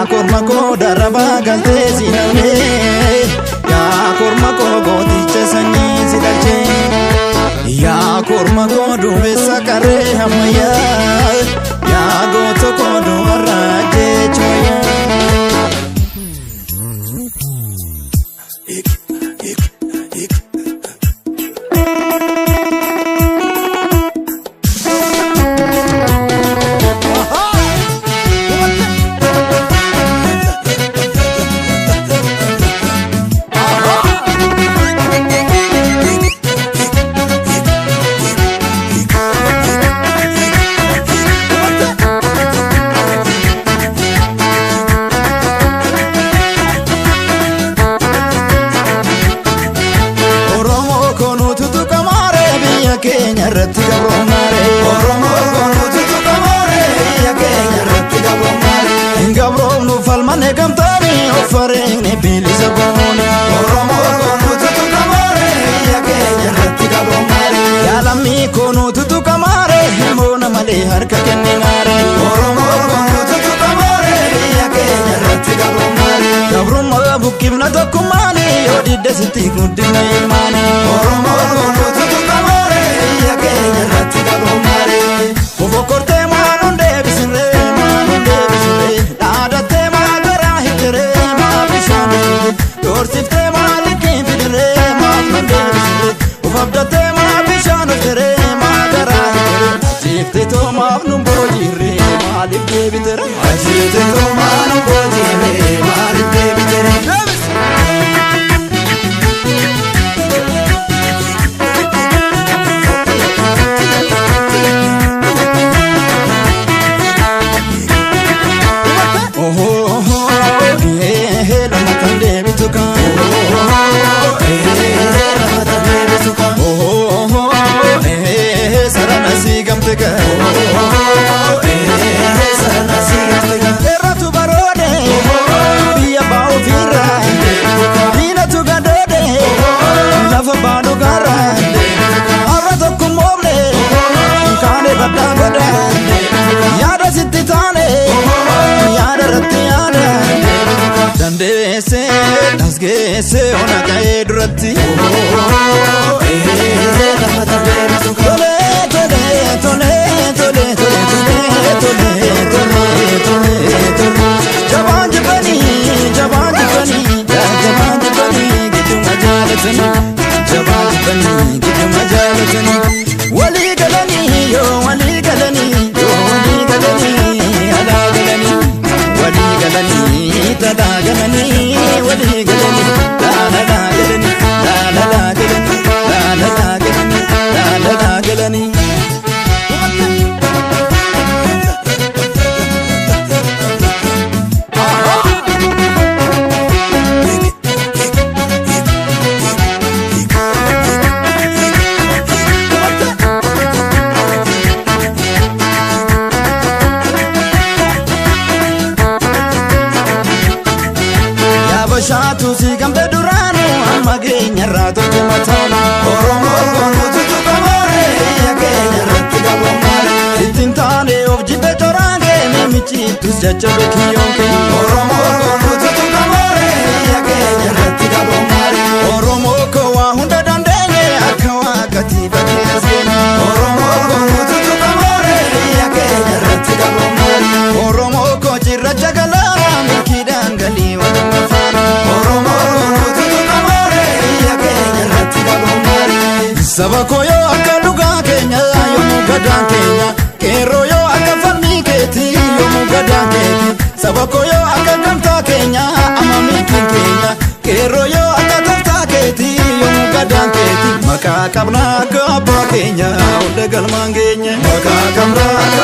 Korma koo darabaa galtee si namnee, yaa korma koo gooticha sanyii si dhalchee, yaa korma koo duumessa qarree ammayyaa, yaa goota koo dubarraa jechuun. Oromoo konuutu tuqamaaree biyya keenya irratti gabroomaaree. Oromoo konuutu tuqamaaree biyya keenya irratti gabroomaaree. Hin gabroomnu falmanne gamtaanii of wareegne bilisa goone. Oromoo konuutu tuqamaaree biyya keenya irratti gabroomaaree. Yaalammii konuutu tuqamaaree himboona malee harka kenninaaree. Oromoo konuutu tuqamaaree biyya keenya irratti gabroomaaree. Gabrummaa buqqifna tokkummaanii yoo didde sitti guddina ilmaanii. Oromoo konuutu tuqamaaree biyya keenya irratti gabroomaaree. Bokortee maanuun deebisirree maanuun deebisirree, dhaadattee maa garaa hitiree maa bishaan doorsiftee maa liqiin fidiree maaf nun deebisirree, ufabdattee maa bishaan uftiree maa garaa hitiree, ajjeeftee too maaf nun boojiirree maaliif deebitere? Ajjeeftee too maa nun boojiirree maaliif deebitere? Lammataan deebitu kan. Sarara sii gamte kan. Irratu baroode biyya baa'u fiirra, diinatu gadoode lafa baanu gaara, har'a tokko moofne kaane baddaa godha, yaada sitti taane yaada irratti yaada dandeesse tasgeesse ona ka'ee duratti. Tole tole tole tole tole tole tole tole tole, jabaan jibbanii jabaan jibbanii jabaan jibbanii gidduma jaalatanii, jabaan jibbanii gidduma jaalatanii, walii galanii yoo walii galanii yoo walii galanii alaa galanii, walii galanii talaa galanii, walii galanii laalalaa galanii laalalaa galanii laalalaa galanii laalalaa galanii. Yaabashaatu si gamte duraanu amma geenyarraa tolche mataanu. Oromoo konuutu tuqamaaree biyya keenya irratti gabroomaaree. Ittiin taane of jibbe coraan kee michiittus jajjabe kiyyoon kee. Oromoo konuutu tuqamaaree biyya keenya irratti gabroomaaree. Oromoo koo waa hunda dandeenye akka waaqatii bakkee as geenye. Oromoo konuutu tuqamaaree biyya keenya irratti gabroomaaree. Oromoo koo cirracha galaanaa milkiidhaan galii waluma faana. Oromoo konuutu tuqamaaree biyya keenya irratti gabroomaaree. Saba koo yoo akka dhugaa keenya yoomuu gadaan keenya, qeerroo yoo akka falmii keetii yoomuu gadaan keetii, saba koo yoo akka gamtaa keenya amma milkiin keenya, qeerroo yoo akka toftaa keetii yoomuu gadaan keetii, maqaa qabnaa akka abbaa keenya hunda galmaan keenya, maqaa qabnaa akka